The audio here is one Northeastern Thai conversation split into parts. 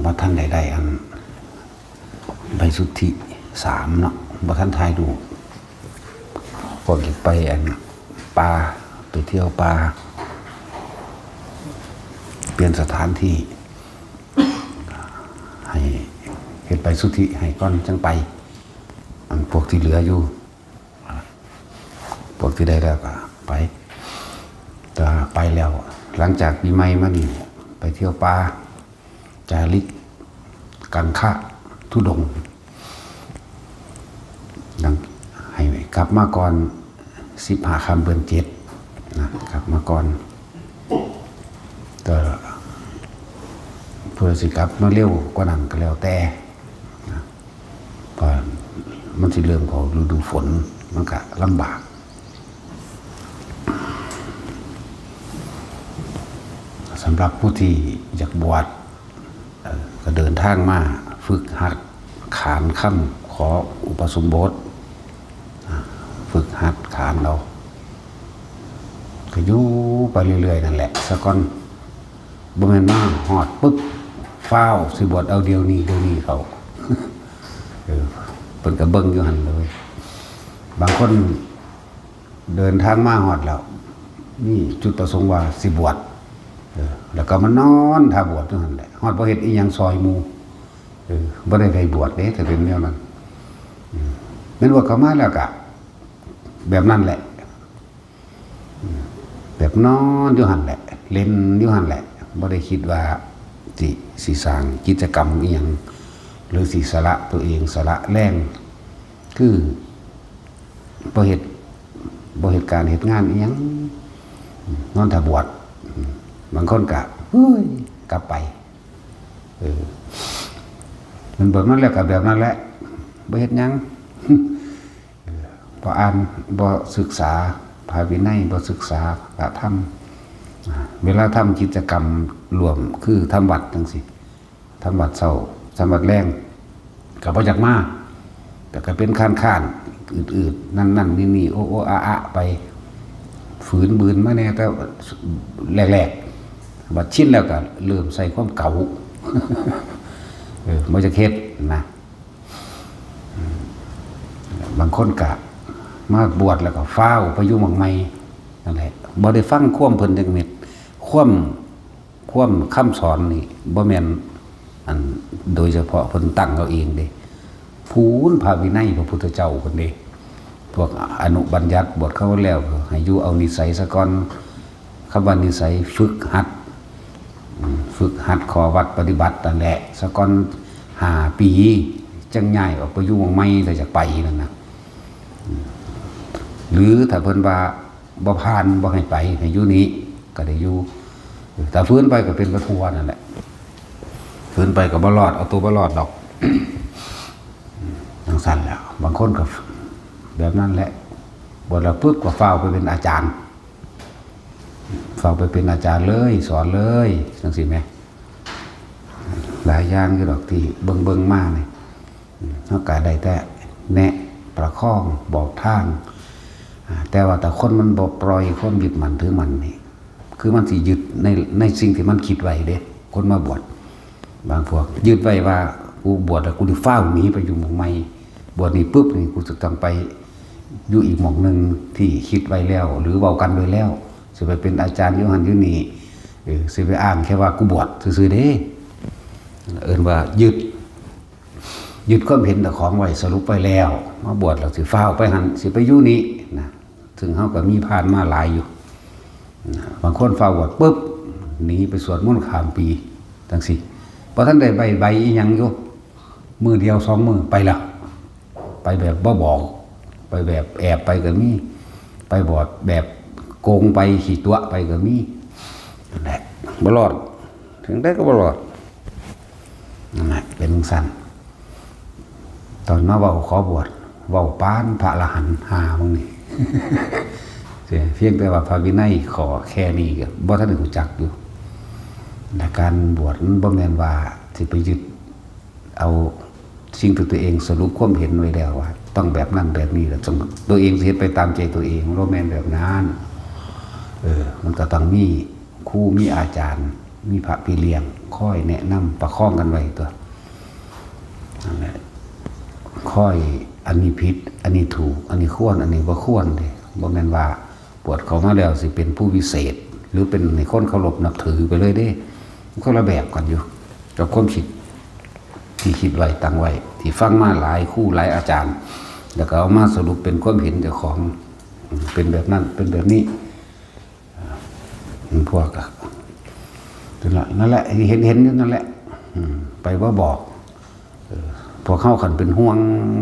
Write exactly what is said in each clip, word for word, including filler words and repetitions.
บ่ทันได้ได้อัน ใบสุทธิสามเนาะ บ่ทันถ่ายรูป พวกอยากไปอันป่า ไปเที่ยวป่า เปลี่ยนสถานที่ ให้เฮ็ดใบสุทธิให้ก่อนจั่งไป อันพวกที่เหลืออยู่ พวกที่ได้แล้วก็ไป แต่ไปแล้ว หลังจากปีใหม่มานี่ ไปเที่ยวป่า จาริก กังคะ ธุดงค์ ดัง ให้กลับมาก่อน สิบห้าค่ำเดือนเจ็ด นะ กลับมาก่อน แต่เพื่อสิกลับมาเร็วกว่านั้นก็แล้วแต่ นะ เพราะมันสิเริ่มเข้าฤดูฝน มันก็ลำบาก สำหรับผู้ที่อยากบวช เอ่อ ก็เดินทางมาฝึกหัดขานคำขออุปสมบท อ่า ฝึกหัดขานเอา ก็อยู่ไปเรื่อยๆ นั่นแหละ ซะก่อน บ่แม่นมาฮอดปึ๊บ ฟ้าวสิบวชเอาเดี๋ยวนี้ เดี๋ยวนี้เขา เออ เพิ่นก็เบิ่งอยู่หั่นเลย บางคนเดินทางมาฮอดแล้ว มีจุดประสงค์ว่าสิบวช เออ แล้วก็มานอนท่าบวชอยู่หั่นแหละ ฮอดบ่เฮ็ดอีหยังซอยหมู่ เออ บ่ได้ได้บวชเด้ ถ้าเป็นแนวนั้น อืม แม่นบวชเข้ามาแล้วก็แบบนั้นแหละ อืม แบบนอนอยู่หั่นแหละ เล่นอยู่หั่นแหละ บ่ได้คิดว่าสิ สิสร้างกิจกรรมอีหยัง หรือสิสละตัวเอง สละแรง คือบ่เฮ็ด บ่เฮ็ดการเฮ็ดงานอีหยัง นอนท่าบวช บางคนก็ เฮ้ย กลับไป เออ มันเบิดมันแล้วก็แบบนั้นแหละ บ่เฮ็ดหยัง เออ บ่อ่าน บ่ศึกษาพระวินัย บ่ศึกษาพระธรรม อ่า เวลาทำกิจกรรมร่วม คือทำวัดจั่งซี้ ทำวัดเช้า ทำวัดแลง ก็บ่อยากมา แต่ก็เป็นค้านๆ อืดๆ นั่นๆ นี่ๆ โอ้ๆ อะๆ ไป ฝืนบืนมาแน่ แต่แรกๆ บัดชินแล้วก็เริ่มใส่ความเก๋า เออ บ่อยากเฮ็ดนะ อืม บางคนก็มาบวชแล้วก็ฟ้าวไปอยู่หม่องใหม่ นั่นแหละ บ่ได้ฟังความเพิ่นจักเม็ด ความ ความคำสอนนี่บ่แม่น อัน โดยเฉพาะเพิ่นตั้งเอาเองเด้ พู้นพระวินัยพระพุทธเจ้าเพิ่นเด้ พวกอนุบัญญัติบวชเข้าแล้ว ให้อยู่เอานิสัยซะก่อน คำว่านิสัยฝึกหัด อืม ฝึกหัดข้อวัดปฏิบัตินั่นแหละ ซะก่อนห้าปี จั่งย้ายออกไปอยู่หม่องใหม่ ถ้าอยากไปนั่นน่ะ อืม หรือถ้าเพิ่นว่าบ่ผ่าน บ่ให้ไป ให้อยู่นี่ ก็ได้อยู่ ถ้าฝืนไปก็เป็นกระทัวนั่นแหละ ฝืนไปก็บ่รอด เอาตัวบ่รอดดอก จั่งซั่นแหละ บางคนก็แบบนั้นแหละ บวชแล้วปุ๊บก็ฟ้าวไปเป็นอาจารย์ ฟ้าวไปเป็นอาจารย์เลย สอนเลย จั่งซี้แหม หลายอย่างอยู่ดอกที่เบิ่งๆ มานี่ เฮาก็ได้แต่แนะประคองบอกทาง อ่า แต่ว่าถ้าคนมันบ่ปล่อยความยึดมั่นถือมั่นนี่ คือมันสิยึดใน ในสิ่งที่มันคิดไว้เด้ คนมาบวช บางพวกยึดไว้ว่า กูบวชแล้วกูสิฟ้าวหนีไปอยู่หม่องใหม่ บวชนี่ปุ๊บนี่กูจะต้องไปอยู่อีกหม่องหนึ่งที่คิดไว้แล้ว หรือเว้ากันไว้แล้ว สิไปเป็นอาจารย์อยู่หั่นอยู่นี่ เออ สิไปอ้างแค่ว่ากูบวชซื่อๆ เด้ เอิ้นว่ายึด ยึดความเห็นเจ้าของไว้ สรุปไว้แล้ว มาบวชแล้วสิฟ้าวไปหั่น สิไปอยู่นี่นะ ซึ่งเฮาก็มีผ่านมาหลายอยู่นะ บางคนฟ้าวบวชปุ๊บ หนีไปสวดมนต์ข้ามปี จั่งซี้ บ่ทันได้ใบ ใบอีหยังอยู่ มื้อเดียวสองมื้อไปแล้ว ไปแบบบ่บอก ไปแบบแอบไปก็มี ไปบวชแบบโกงไป ขี้ตั๋วไปก็มี นั่นแหละ บ่รอด ถึงได้ก็บ่รอด นั่นแหละ เป็นจั่งซั้น ตอนมาเว้าขอบวช เว้าปานพระอรหันต์ หามึงนี่ เพียงแต่ว่าพระวินัยข้อแค่นี้ก็บ่ทันได้รู้จักอยู่ และการบวชมันบ่แม่นว่าสิไปยึดเอาสิ่งที่ตัวเองสรุปความเห็นไว้แล้วว่า ต้องแบบนั้นแบบนี้ แล้วต้อง ตัวเองสิเฮ็ดไปตามใจตัวเอง มันบ่แม่นแบบนั้น เออ มันก็ต้องมีครูมีอาจารย์ มีพระพี่เลี้ยงคอยแนะนำประคองกันไว้ตัว นั่นแหละ คอย อันนี้ผิด อันนี้ถูก อันนี้ควร อันนี้บ่ควรเด้ บ่แม่นว่าบวชเข้ามาแล้วสิเป็นผู้วิเศษ หรือเป็นให้คนเคารพนับถือไปเลยเด้ คนละแบบกันอยู่ กับความคิดที่คิดไว้ตั้งไว้ ที่ฟังมาหลายครูหลายอาจารย์ แล้วก็เอามาสรุปเป็นความเห็นเจ้าของ เป็นแบบนั้น เป็นแบบนี้ พวกอะนั่นแหละ นั่นแหละ เห็น เห็นอยู่นั่นแหละ อืม ไปว่าบอก เออ พวกเขาคันเป็นห่วง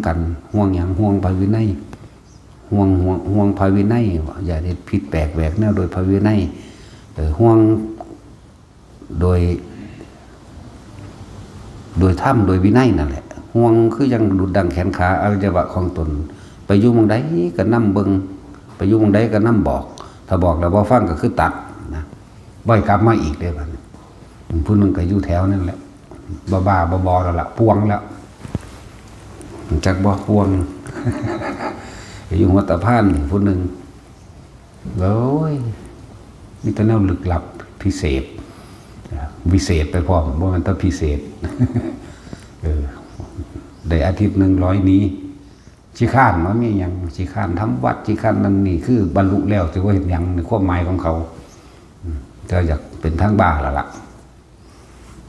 กัน ห่วงหยัง ห่วงพระวินัย ห่วง ห่วง ห่วงพระวินัย อย่าได้ผิดแปลกแหวกแนวโดยพระวินัย เออ ห่วงโดย โดยธรรม โดยวินัยนั่นแหละ ห่วงคือยังดุจดังแขนขาอวัยวะของตน ไปอยู่หม่องใดก็นำเบิ่ง ไปอยู่หม่องใดก็นำบอก ถ้าบอกแล้วบ่ฟังก็คือตัดนะ บ่ให้กลับมาอีกเด้ บัดนี้ ผู้หนึ่งก็อยู่แถวนั่นแหละ บ้าๆบอๆแล้วล่ะ ป่วงแล้ว จักบ่ป่วง อยู่หัวตะพานผู้หนึ่ง โอ้ย มีแต่แนวลึกลับพิเศษ วิเศษไปพร้อม บ่แม่นแต่พิเศษ เออ ได้อาทิตย์หนึ่งร้อยหนี ขี้คร้าน มันมีหยัง ขี้คร้านทำวัด ขี้คร้านนั่นนี่ คือบรรลุแล้ว สิว่าเฮ็ดหยัง ในความหมายของเขา อืม แต่อยากเป็นทางบ้าแล้วล่ะ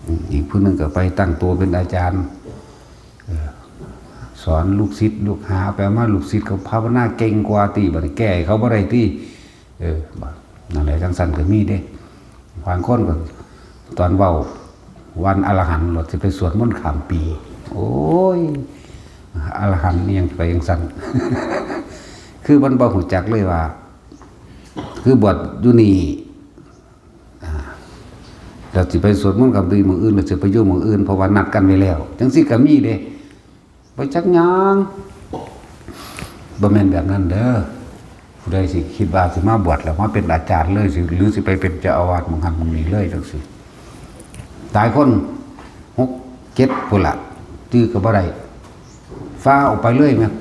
อืม อีกผู้หนึ่งก็ไปตั้งตัวเป็นอาจารย์ เออ สอนลูกศิษย์ลูกหา ไปมาลูกศิษย์เขาภาวนาเก่งกว่าติ บัดนี้แก้ให้เขาบ่ได้ติ เออ บ่ นั่นแหละ จังซั่นก็มีเด้ บางคนก็ตอนเว้าวันอรหันต์ โลดสิไปสวดมนต์ข้ามปี โอ้ย อรหันต์นี่ยังไปจังซั่น คือมันบ่ฮู้จักเลยว่า คือบวชอยู่นี่ อ่า แล้วสิไปสวดมนต์ข้ามปีมื้ออื่น แล้วสิไปอยู่มื้ออื่น เพราะว่านัดกันไว้แล้ว จังซี่ก็มีเด้ บ่จักหยัง บ่แม่นแบบนั้นเด้อ ผู้ใดสิคิดว่าสิมาบวชแล้วมาเป็นอาจารย์เลยสิ หรือสิไปเป็นเจ้าอาวาสหม่องหั้นหม่องนี้เลยจังซี่ หลายคน หก เจ็ด พุ้นล่ะ จื่อก็บ่ได้ ฟ้าวออกไปเลยแม่น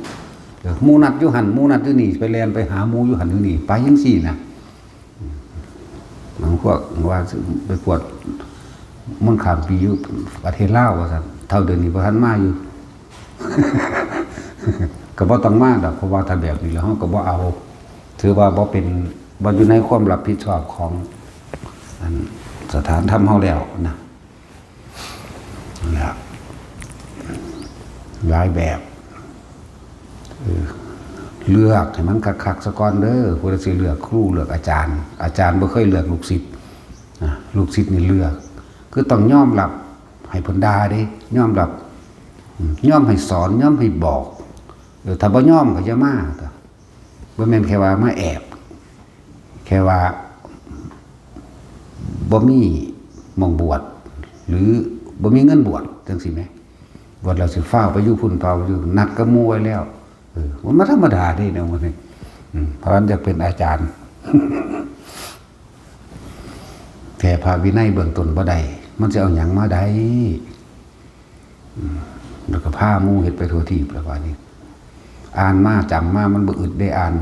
เออ หมู่นัดอยู่หั้น หมู่นัดอยู่นี่ ไปแล่นไปหาหมู่อยู่หั้นอยู่นี่ ไปจังซี่นะ บางพวกว่าไปกวดมนต์ข้ามปีอยู่ประเทศลาวว่าซั่น เฒ่าเดี๋ยวนี้บ่ทันมาอยู่ ก็บ่ต้องมาดอก เพราะว่าถ้าแบบนี้แล้วเฮาก็บ่เอา ถือว่าบ่เป็น บ่อยู่ในความรับผิดชอบของ อัน สถานธรรมเฮาแล้วนะ นั่นแหละ หลายแบบ เออ เลือกให้มันคักๆซะก่อนเด้อ ผู้ใดสิเลือกครู เลือกอาจารย์ อาจารย์บ่เคยเลือกลูกศิษย์นะ ลูกศิษย์นี่เลือก คือต้องยอมรับให้เพิ่นด่าเด้ ยอมรับ อืม ยอมให้สอน ยอมให้บอก เออ ถ้าบ่ยอมก็อย่ามา บ่แม่นแค่ว่ามาแอบ แค่ว่าบ่มีหม่องบวช หรือบ่มีเงินบวชจังซี่แหม บวชแล้วสิฟ้าวไปอยู่พุ้น ฟ้าวไปอยู่ นัดกับหมู่ไว้แล้ว เออ มันธรรมดาเด้แนวมันนี่ อืม เพราะฉะนั้นอยากเป็นอาจารย์ แค่พระวินัยเบื้องต้นบ่ได้ มันสิเอาหยังมาได้ อืม แล้วก็พาหมู่เฮ็ดไปทั่วทีปแล้วบาดนี้ อ่านมาจำมา มันบ่อึดได้อ่าน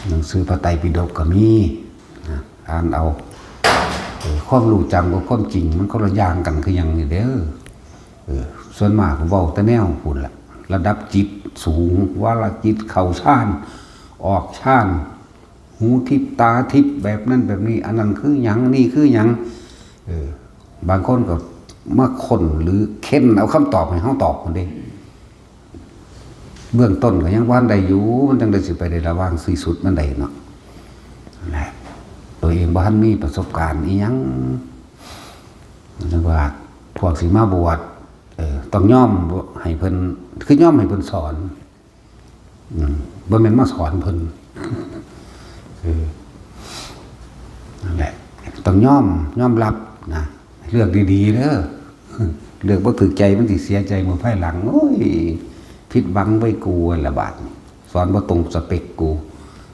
หนังสือพระไตรปิฎกก็มีนะ อ่านเอา เออ ความรู้จำกับความจริงมันคนละอย่างกันคือหยังนี่เด้อ เออ ส่วนมากเว้าแต่แนวพุ้นล่ะ ระดับจิตสูง วาระจิตเข้าฌาน ออกฌาน หูทิพย์ตาทิพย์แบบนั้นแบบนี้ อันนั้นคือหยัง นี่คือหยัง เออ บางคนก็มาค้นหรือเค้นเอาคำตอบให้เฮาตอบพุ้นเด้ เบื้องต้นก็ยังบ่ทันได้อยู่ มันจั่งใดสิไปได้ระวังที่สุดมันได้เนาะ นั่นแหละ ตัวเองบ่ทันมีประสบการณ์อิหยัง จั่งว่าพวกสิมาบวช เออ ต้องยอมให้เพิ่น คือยอมให้เพิ่นสอน อืม บ่แม่นมาสอนเพิ่น เออ นั่นแหละ ต้องยอม ยอมรับนะ เลือกดีๆเด้อ เลือกบ่ถูกใจมันสิเสียใจมื้อภายหลัง โอ้ย ผิดหวังไว้กูหั่นละบาดนี้ สอนบ่ตรงสเปคกู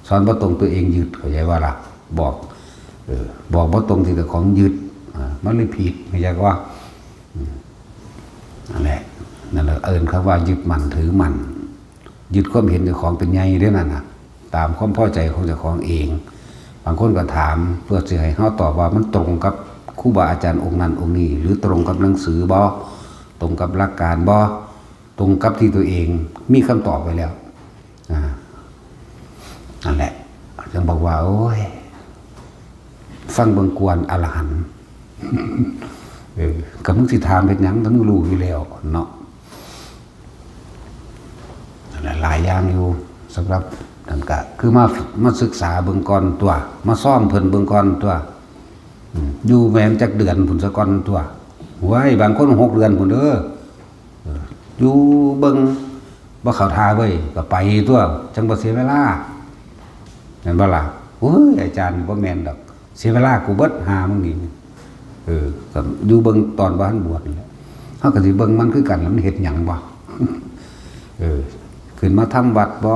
สอนบ่ตรงตัวเองยึด เข้าใจบ่ล่ะ บอก เออ บอกบ่ตรงที่เจ้าของยึด อ่า มันเลยผิด เข้าใจบ่ อืม นั่นแหละ นั่นแหละ เอิ้นคำว่ายึดมั่นถือมั่น ยึดความเห็นเจ้าของเป็นใหญ่เด้อนั่นน่ะ ตามความพอใจของเจ้าของเอง บางคนก็ถามเพื่อสิให้เฮาตอบว่ามันตรงกับครูบาอาจารย์องค์นั้นองค์นี้ หรือตรงกับหนังสือบ่ ตรงกับหลักการบ่ ตรงกับที่ตัวเองมีคำตอบไว้แล้ว อ่า นั่นแหละ จั่งบอกว่า โอ้ย ฟังเบิ่งก่อนอรหันต์ เออ ก็มึงสิถามเฮ็ดหยัง ก็มึงรู้อยู่แล้วเนาะ นั่นแหละ หลายอย่างอยู่ สำหรับนั่นก็คือมา มาศึกษาเบิ่งก่อนตัว มาซ่อมเพิ่นเบิ่งก่อนตัว อืม อยู่แม่นจักเดือนพุ้นซะก่อนตัว โอ้ย บางคนหกเดือนพุ้นเด้อ เออ อยู่เบิ่งบ่เข้าท่าเว้ย ก็ไปตัว จั่งบ่เสียเวลา แม่นบ่ล่ะ โอ้ย อาจารย์ บ่แม่นดอก เสียเวลากูเบิด หามึงนี่ เออ ก็อยู่เบิ่งตอนบ่ทันบวชนี่แหละ เฮาก็สิเบิ่งมันคือกัน มันเฮ็ดหยังบ่ เออ ขึ้นมาทำวัดบ่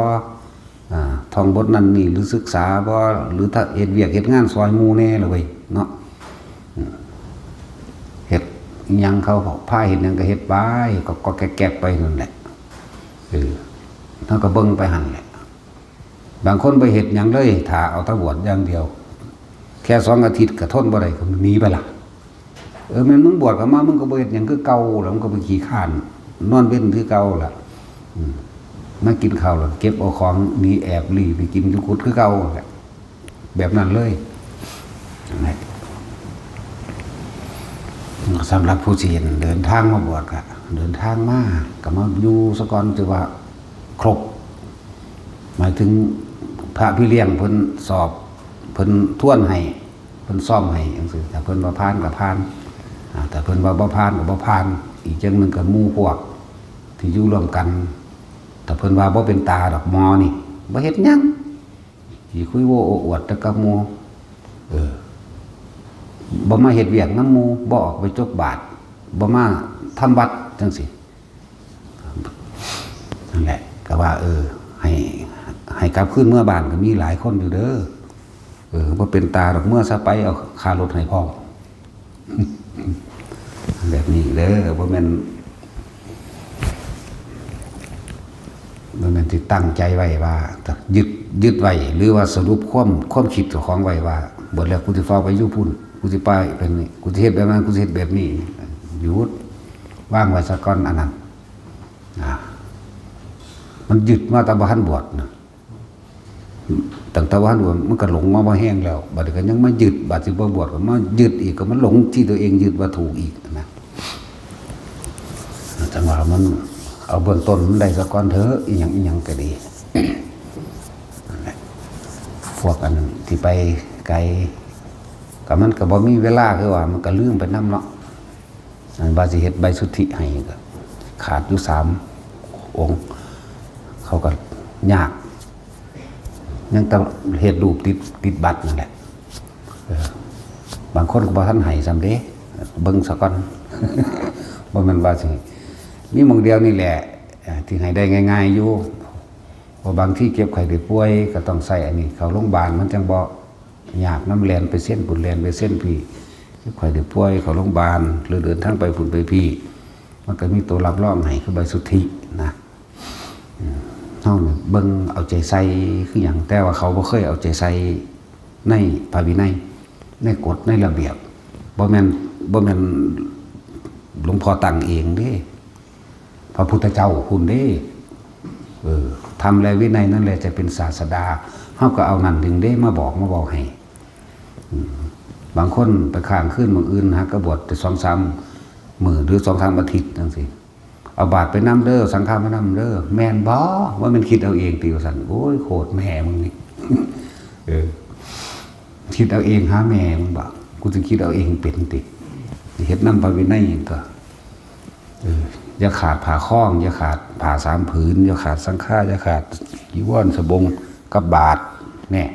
อ่า ท่องบทนั้นนี่ หรือศึกษาบ่ หรือถ้าเฮ็ดเวียกเฮ็ดงานซอยหมู่แหน่ล่ะเว้ย เนาะ อืม เฮ็ดอิหยังเขาพาเฮ็ดหยังก็เฮ็ดไป ก็ ก็แก๊กๆไปนั่นแหละ เออ เฮาก็เบิ่งไปหั่นแหละ บางคนบ่เฮ็ดหยังเลย ท่าเอาแต่บวชอย่างเดียว แค่สองอาทิตย์ก็ทนบ่ได้ ก็หนีไปละ เออ แม่นมึงบวชเข้ามา มึงก็บ่เฮ็ดหยังคือเก่าล่ะ มึงก็ไปขี้คร้าน นอนเว็นคือเก่าล่ะ อืม มากินข้าวแล้วเก็บเอาของหนี แอบลี้ไปกินอยู่กุฏิคือเก่าแหละ แบบนั้นเลย สำหรับผู้ที่เดินทางมาบวชก็เดินทางมา ก็มาอยู่ซะก่อน ถือว่าครบ หมายถึงพระพี่เลี้ยงเพิ่นสอบ เพิ่นทวนให้ เพิ่นซ่อมให้จั่งซี้ ถ้าเพิ่นว่าผ่านก็ผ่าน อ่า ถ้าเพิ่นว่าบ่ผ่านก็บ่ผ่าน อีกอย่างหนึ่งก็หมู่พวกที่อยู่ร่วมกัน ถ้าเพิ่นว่าบ่เป็นตาดอกหมอนี่ บ่เฮ็ดหยัง ขี้คุยโว้โอ้อวดแต่กับหมู่ เออ บ่มาเฮ็ดเวียกนำหมู่ บ่ออกไปจกบาตร บ่มาทำวัดจั่งซี้ นั่นแหละ ก็ว่า เออ ให้ ให้กลับคืนเมือบ้านก็มีหลายคนอยู่เด้อ เออ บ่เป็นตาดอก เมือซะไป เอาค่ารถให้พร้อม แบบนี้เด้อ บ่แม่น บ่แม่นสิตั้งใจไว้ว่า ยึด ยึดไว้ หรือว่าสรุปความ ความคิดเจ้าของไว้ว่า บวชแล้วกูสิฟ้าวไปอยู่พุ้น กูสิไปเป็นนี่ กูสิเฮ็ดแบบนั้น กูสิเฮ็ดแบบนี้ หยุด วางไว้ซะก่อนอันนั้น อ่า มันยึดมาแต่บ่ทันบวชนะ ตั้งแต่บ่ทันบวชมันก็หลงมาบ่แห้งแล้ว บัดนี้ก็ยังมายึด บัดสิบ่บวชก็มายึดอีก ก็มันหลงที่ตัวเองยึดว่าถูกอีกนะ จั่งว่ามันเอาเบื้องต้นมันได้ซะก่อนเถอะ อีหยังอีหยังก็ดี นั่นแหละ พวกอันที่ไปไกล ก็มันก็บ่มีเวลา คือว่ามันก็ลืมไปนำเนาะ อันว่าสิเฮ็ดใบสุทธิให้ก็ขาดอยู่สามองค์ เขาก็ยาก ยังแต่เฮ็ดรูปติด ติดบัตรนั่นแหละ เออ บางคนก็บ่ทันให้ซ้ำเด้ เบิ่งซะก่อน บ่แม่นว่าสิ มีหม่องเดียวนี่แหละ เอ่อ ที่ให้ได้ง่ายๆอยู่ เพราะบางทีเจ็บไข้ได้ป่วยก็ต้องใช้อันนี้ เข้าโรงพยาบาลมันจั่งบ่ยากนำ แล่นไปเซ็นพุ้น แล่นไปเซ็นพี้ เจ็บไข้ได้ป่วยเข้าโรงพยาบาล หรือเดินทางไปพุ้นไปพี้ มันก็มีตัวรับรองให้ คือใบสุทธินะ อืม เฮานี่เบิ่งเอาใจใส่คือหยัง แต่ว่าเขาบ่เคยเอาใจใส่ในพระวินัย ในกฎ ในระเบียบ บ่แม่น บ่แม่นหลวงพ่อตั้งเองเด้ พระพุทธเจ้าพุ้นเด้ เออ ธรรมและวินัยนั่นแหละจะเป็นศาสดา เฮาก็เอานั่นเด้มาบอก มาบอกให้ อืม บางคนไปค้างคืนมื้ออื่น หากะบวชแต่สองสามมื้อ หรือสองสามอาทิตย์จั่งซี้ เอาบาตรไปนำเด้อ สังฆามานำเด้อ แม่นบ่ ว่าแม่นคิดเอาเองติ ว่าซั่น โอ้ย โคตรแม่มึงนี่ เออ คิดเอาเองหาแม่มึงบ่ กูสิคิดเอาเองเป็นติ สิเฮ็ดนำพระวินัยหยังตั๊ว เออ อย่าขาดผ้าคล้อง อย่าขาดผ้าสามผืน อย่าขาดสังฆา อย่าขาดจีวรสบงกับบาตร แน่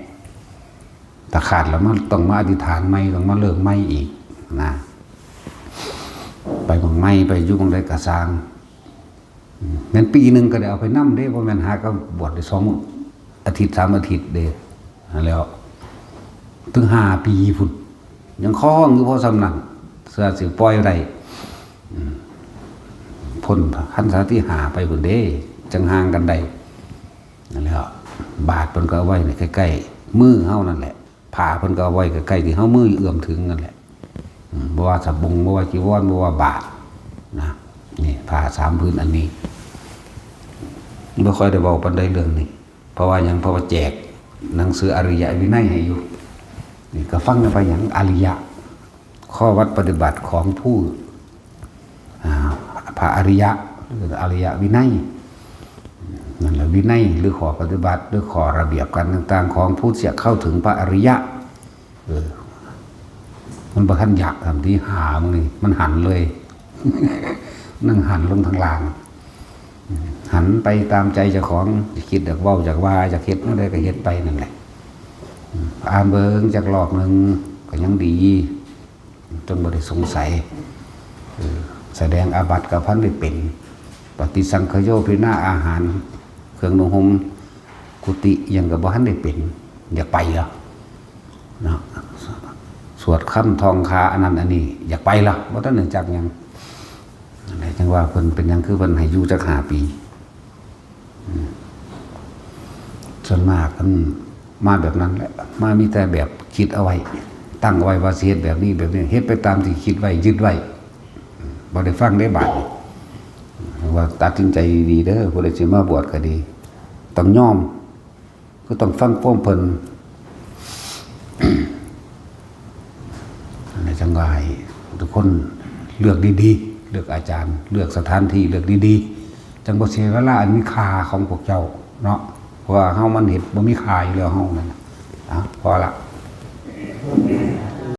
ถ้าขาดแล้วมันต้องมาอธิษฐานใหม่ ต้องมาเริ่มใหม่อีกนะ ไปหม่องใหม่ ไปอยู่หม่องใดก็ซ่าง อืม แม่นปีหนึ่งก็ได้เอาไปนำเด้ บ่แม่นหากะบวชได้สองอาทิตย์ สามอาทิตย์เด้ หั้นแหล้ว ถึงห้าปีพุ้น ยังคล้องอยู่พอส่ำนั้น เทื่อสิปล่อยได้ อืม พ้นพรรษาที่ห้าไปพุ้นเด้ จั่งห่างกันได้ นั่นแหละ บาตรเพิ่นก็เอาไว้นี่ใกล้ๆมือเฮานั่นแหละ ผ้าเพิ่นก็เอาไว้ใกล้ๆที่เฮามือเอื้อมถึงนั่นแหละ อืม บ่ว่าสบง บ่ว่าจีวร บ่ว่าบาตรนะ นี่ผ้าสามผืนอันนี้ บ่ค่อยได้เว้าปานใดเรื่องนี้ เพราะว่าหยัง เพราะว่าแจกหนังสืออริยวินัยให้อยู่ นี่ก็ฟังกันไป หยังอริยะ ข้อวัดปฏิบัติของผู้ อ่า พระอริยะ หรืออริยวินัย นั่นแหละ วินัยหรือข้อปฏิบัติหรือข้อระเบียบการต่างๆของผู้ที่จะเข้าถึงพระอริยะ เออ มันบ่ทันอยากทำที่หามึงนี่ มันหันเลย นั่งหันลงทางล่าง หันไปตามใจเจ้าของ จะคิดอยากเว้าอยากว่าอยากเฮ็ดแนวใดก็เฮ็ดไปนั่นแหละ อ่านเบิ่งจักรอบหนึ่งก็ยังดี จนบ่ได้สงสัย เออ แสดงอาบัติก็พันได้เป็น ปฏิสังขโยพินาอาหาร เครื่องนุ่งห่ม กุฏิหยังก็บ่ทันได้เป็น อยากไปเหรอ เนาะ สวดคำท่องคาอันนั้นอันนี้ อยากไปเหรอ บ่ทันได้จักหยัง นั่นแหละ จังว่าเพิ่นเป็นหยังคือเพิ่นให้อยู่จักห้าปี อืม ส่วนมากมันมาแบบนั้นแหละ มามีแต่แบบคิดเอาไว้ ตั้งเอาไว้ว่าสิเฮ็ดแบบนี้แบบนี้ เฮ็ดไปตามที่คิดไว้ ยึดไว้ บ่ได้ฟังได้บาดนี้ ว่าตัดสินใจดีๆเด้อ ผู้ใดสิมาบวชก็ดี ต้องยอม ก็ต้องฟังความเพิ่น อันนี้จังว่าให้ทุกคนเลือกดีๆ เลือกอาจารย์ เลือกสถานที่ เลือกดีๆ จังบ่เสียเวลาอันมีค่าของพวกเจ้าเนาะ เพราะว่าเฮามันเฮ็ดบ่มีค่าอยู่แล้ว เฮานั่นน่ะ อ่ะ พอละ